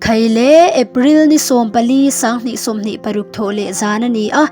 Khaile, April ni 14 2026 thawh leh zan a ni a,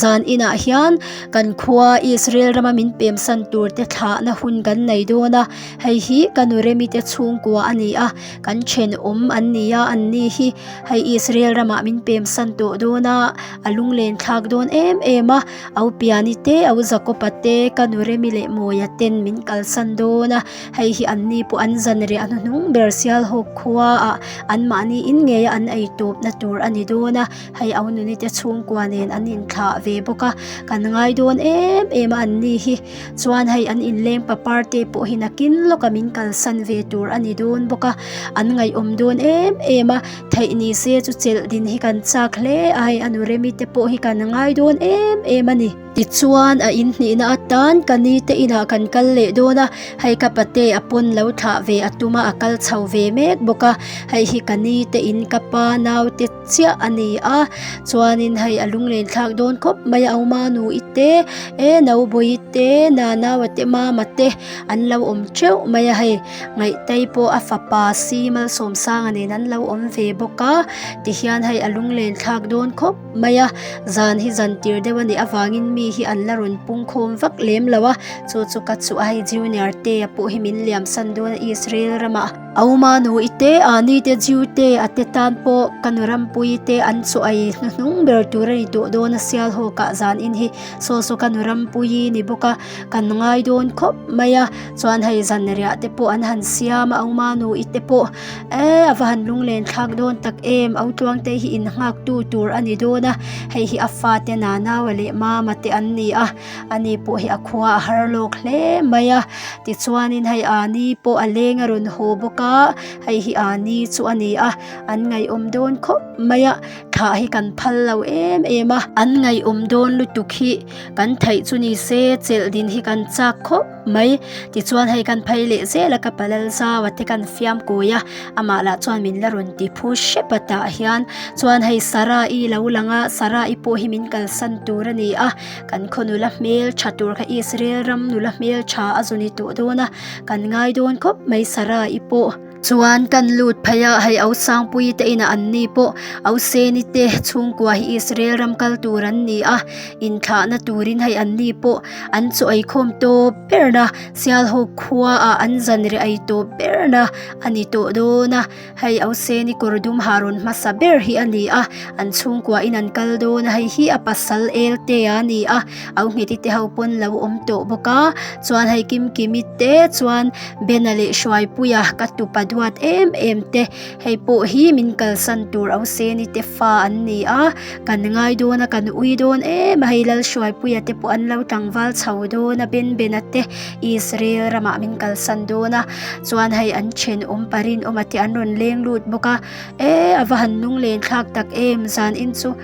zan inah hian kan khua Israel rama min pemsan tur te thlahna hun kan nei dawn a, hei hi ka nu Remi te chhungkua a ni a, kan thenawm an ni a, an ni hi hei Israel ramah min pemsan tawh dawn a, a lunglen thlak dawn em em a, Au Piani te, Au Jakopa te, ka nu Remi leh Mawia ten min kalsan dawn a. Hei hi anni pawh an zan reh a hnuhnung ber Sialhawk khua ah anmahni in ngei a an ei tawpna tur a ni dawn a, hei au nuni te chhungkua nen an inthlah ve bawk a, kan ngai dawn em em a anni hi. Chuan hei an inleng papar te pawh hi nakin lawka min kalsan ve tur a ni dawn bawk a, an ngaihawm dawn em em a, theih ni se chu chelh din hi kan chak hle a, hei a nu Remi te pawh hi kan ngai dawn em em a ni. Tichuan a inhnihna atan ka ni te inah kan kal leh dawn a, hei ka pate a pawn lo thlah ve a tum a, a kal chho ve mek bawk a, hei hi ka ni te in ka pa naute chiah a ni a, chuanin hei a lunglen thlak dawn khawp mai a, Auma nu i te, e Naubawi te, Nanaua te, Mama te an lo awm teuh mai a, hei Ngaihtei pawh a fapa si Malsawmsanga nen an lo awm ve bawk a, tihian hei a lunglen thlak dawn khawp. mai a, zan hi zan tir deuh a nih avangin mi hi an la rawn pung khawm vak lem lo a, chu chu ka chu a hei junior te a pawh hi min liam san dawn a Israel ramah Auma nu i te Ani te Jew te a te tan pawh ka nu rampui te an chaw ei hnuhnung ber tur a ni tawh dawn a Sialhawk ah zan in hi saw saw ka nu rampui ni bawk a kan ngai dawn khawp mai a chuan hei zan riah te pawh an han siam a Auma nu i te pawh E, a va han lunglen thlak dawn tak em, au tluangte hi in nghak tu tur a ni dawn a, hei hi a fate Nanaua leh Mama te an ni a, ani pawh hi a khua a har lawk hle mai a, tichuanin hei Ani pawh a leng a rawn haw bawk a, hei hi Ani chu a ni a, an ngaihawm dawn khawp mai a, thlah hi kan phal lo em em a, an ngaihawm dawn lutuk hi kan theih chu ni se chelh din hi kan chak khawp mai. Tichuan hei kan phei leh zel a ka palal zau a te kan fiam kawi a, amah lah chuan min la rawn ti phu hrep a tah hian chuan hei Sarah-i lo lang a, Sarah-i pawh hi min kalsan tur a ni a, kan khaw nula hmel tha tur kha Israel ram nula hmel tha a zu ni tawh dawn a, kan ngai dawn khawp mai Sarah-i pawh. Chuan kan lut phei a, hei Ausangpui te inah an ni pawh Auseni te chhungkua hi Israel ram kal tur an ni a, inthlahna turin hei an ni pawh an chaw eikhawm tawp berna Sialhawk khua ah an zanriah ei tawp berna a ni tawh dawn a, hei Auseni kawr dum ha rawn hmasa ber hi a ni a, an chhungkua in an kal dawn a, hei hi a pasal Elte a ni a, Auhngeti te ho pawn lo awm tawh bawk a, chuan hei Kimkimi te chuan Bena leh Hruaipuia ka tupa duat em em te, hei pawh hi min kalsan tur Auseni te fa an ni a, kan ngai dawn a kan ui dawn em a, hei Lalhruaipuia te pawh an lo tlangval chho dawn a, Ben Bena te Israel ramah min kalsan dawn a, chuan hei an thenawm Parinawma te an rawn leng lut bawk a, e a va han lunglen thlak tak em zan in chu.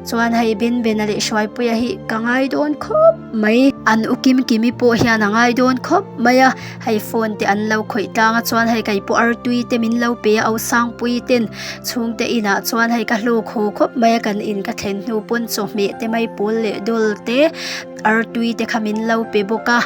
Chuan hei Ben Bena leh Hruaipuia hi ka ngai dawn khawp mai. An u Kim Kimi pawh hian a ngai dawn khawp mai a, hei phone te an lo khawih tlang a chuan hei kei pawh artui te min lo pe a Ausangpui ten chhungte inah chuan hei ka hlawk haw khawp mai a kan in ka thlen hnu pawn chawhmeh te mai pawl leh dawl te artui te kha min lo pe bawk a.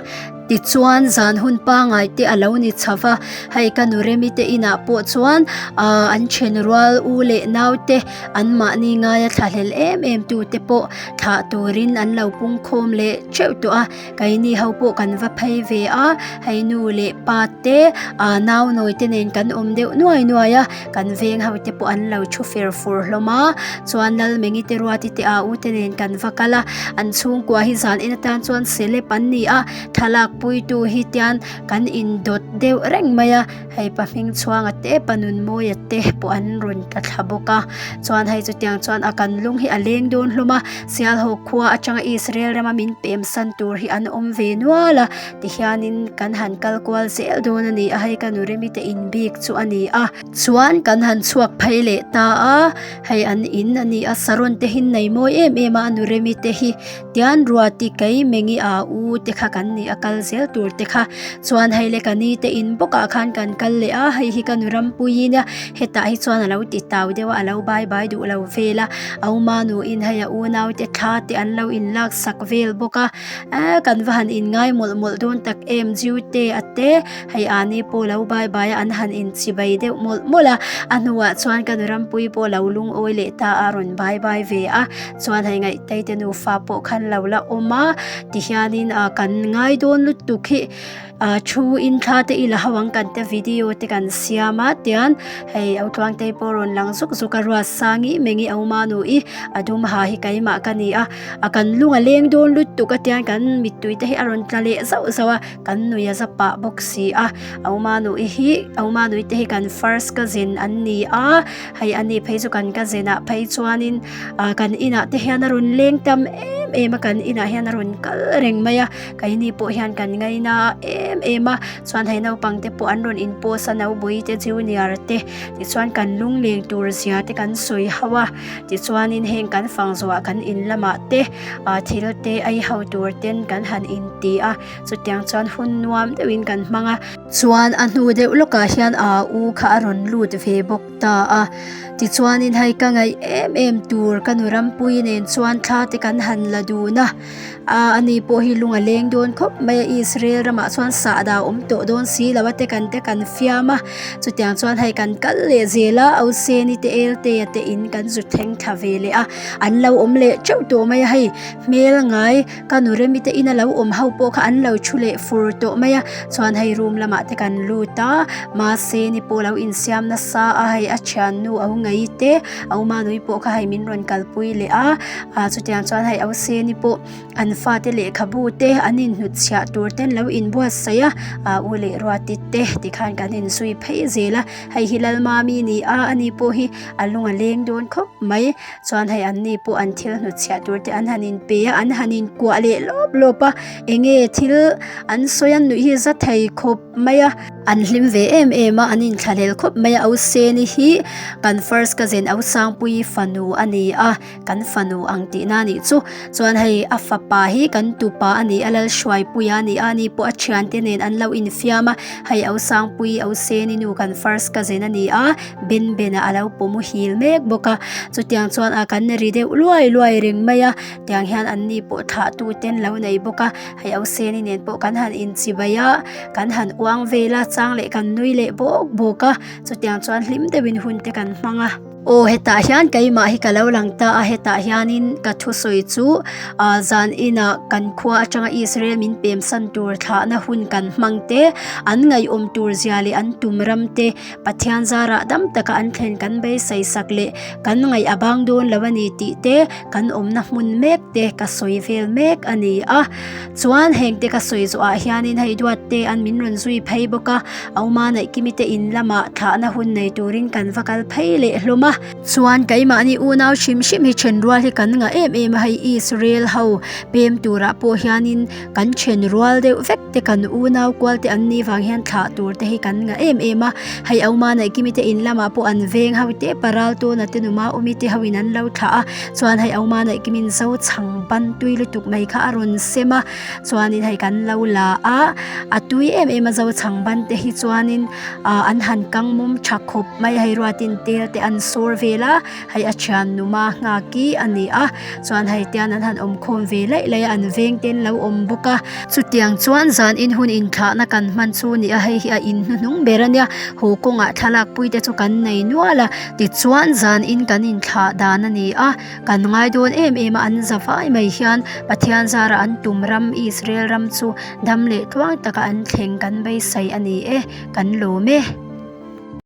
Tichuan zan hun pangai te a lo ni chho va, hei ka nu Remi te inah pawh chuan ahh an then rual u leh nau te an mahni ngaia thlahlel em em tu te pawh thlah turin an lo pung khawm leh theuh tawh a, keini ho pawh kan va phei ve a, hei nu leh pa te ahh nau nawi te nen kan awm deuh nuai nuai a, kan veng ho te pawh an lo thu fer fur hlawm a, chuan Lalmengi te Ruati te a u te nen kan va kal a, an chhungkua hi zan en atan chuan celeb an ni a, thlalak puitu hi tian kan indawt deuh reng mai a, hei pa hming chhuanga te pa Nunmawia te pawh an rawn tla thla bawk a, chuan hei chutiang chuan a kan lung hi a leng dawn hlawm a, Sialhawk khua atanga Israel rama min pem san tur hi an awm ve nual a. Tihianin kan han kal kual zel dawn a ni a, hei ka nu Remi te in bik chu a ni a. Chuan kan han chhuak phei leh ta a, hei an in a ni a, saron te hi nei mawi em em a, a nu Remi te hi tian Ruati kei Mengi a u te kha kan ni a kal zel tur te kha. Chuan hei le ka ni te in bawkah khan kan kal leh a, hei hi ka nu rampuii nia hetah hi chuan a lo ti tau deuh a, a lo bai bai duh lo vel a, a uma nuin hei a unau te thla te an lo in lak sak vel bawk a, eee kan va han in ngai mawlh mawlh dawn tak em Jiute a te hei ani pawh lo bai bai a an han in chibai deuh mawlh mawlh a, a hnuah chuan ka nu rampuii pawh lo lungawi leh ta a rawn bai bai ve a. Chuan hei ngaihtei te nufa pawh khan lo la awm a tihianin ah kan ngai dawn lutuk hi ah thu in thla te i la ho ang kan te video te kan siam a tian hei Autluangtei pawh rawn lang zuk zuk a ruat sang i meng i Auma nu i a dum ha hi keimah ka ni a a kan lung a leng dawn lutuk a tian kan mittui te hi a rawn tla leh zauh zauh a kan nui a za pah bawk si a Auma nu i hi Auma nui te hi kan first cousin an ni a. Hei a ni phei chu kan ka zenah phei chuanin ah kan inah te hian a rawn leng tam em em a kan inah hian a rawn kal reng mai a keini pawh hian kan ngaina em em a chuan hei naupang te pawh an rawn in post a naupui te junior te tichuan kan lungleng tur zia te kan sawi ho a tichuanin heng kan fang zawhah kan in lamah te ah thil te ei ho tur ten kan han inti a chutiang chuan hun nuam deuhin kan hmang a. Chuan a hnu deuh lawkah hian aa u kha a rawn lut ve bawk ta a. Tichuanin hei ka ngaih em em tur ka nu Rampuii nen chuan thla te kan han la dun a. Aa ani pawh hi lung a leng dawn khawp mai a, Israel ramah chuan sahdah a awm tawh dawn si lo a te kan te kan fiam a. Chutiang chuan hei kan kal leh zel a, Auseni te Eltea te in kan zu thleng thla ve leh a. An lo awm leh teuh tawh mai a hei hmel ngai. Ka nu Remi te ina lo awm ho pawh kha an lo thu leh fur tawh mai a, chuan hei room lamah te kan lut a, mahse ni pawh lo insiam nasa a, hei a thiannu au ngei te au manui pawh kha hei min rawn kalpui leh a, ah chutiang chuan hei au seni pawh an fate lehkhabu te an inhnutchhiah tur ten lo inbuatsaih a, ah u leh ruati te tikhan kan inzui phei zel a, hei hi Lalmami ni a, ani pawh hi a lung a leng dawn khawp mai. Chuan hei an ni pawh an thil hnutchhiah tur te an han in pe a, an han in kuah leh lawp lawp a, eng nge thil an sawi a nuih hi za thei khawp mai a. An hlim ve em em a, an inthlahlel khawp mai a, Auseni hi kan first cousin Ausangpuii fanu a ni a, kan fanu ang tihna a nih chu. Chuan hei a fapa hi kan tupa a ni a, Lalhruaipuia a ni a, ani pawh a thiante nen an lo infiam a, hei Ausangpuii Auseni nu kan first cousin a ni a. Ben Ben ah a lo pawh muhil mek bawk a chutiang chuan a kan ri deuh luai luai reng mai a tiang hian an ni pawh thlah tu te an lo nei bawk a hei Auseni nen pawh kan han inchibai a kan han uang vel a chang leh kan nui leh bawk bawk a chutiang chuan hlim deuhin hun te kan hmang a. Aw hetah hian keimah hi ka lo lang ta a hetah hianin ka thusawi chu ah zan inah kan khua atanga Israel min pem san tur thlahna hun kan hmang te an ngaihawm tur zia leh an tum ram te Pathian zarah dam taka an thlen kan beisei sak leh kan ngaih a bang dawn lo a ni tih te kan awmna hmun mek te ka sawi vel mek a ni a. Chuan heng te ka sawi zawhah hianin hei duat te an min rawn zui phei bawk a, Auma Naihkimi te in lamah thlahna hun nei turin kan va kal phei leh hlawm a. Chuan keimahni unau hrim hrim hi then rual hi kan ngah em em a, hei Israel ho pem turah pawh hianin kan then rual deuh vek te kan unau kual te an nih vang hian thlah tur te hi kan ngah em em a, hei Auma Naihkimi te in lamah pawh an veng ho te paral tawna te numa awmi te ho in an lo thlah a, chuan hei Auma Naihkimi'n zo chhang ban tui lutuk mai kha a rawn sem a, chuanin hei kan lo la a, a tui em em a zo chhang ban te hi chuanin ah an han kang mum tha khawp mai a, hei ruatin tel te an sawr vel a, hei a thian numa nghak hi a ni a, chuan hei tian an han awm khawm ve laih laih a, an veng te an lo awm bawk a, chutiang chuan zan in hun inthlahna kan hman chu a ni a, hei hi a in hnuhnung ber a nia, haw kawngah thlalak pui te chu kan nei nual a, tichuan zan in kan inthlah dan a ni a. Kan ngai dawn em em a, an za vai mai hian Pathian zara an tum ram Israel ram chu dam leh tluang taka an thleng kan beisei a ni e, kan lawm e.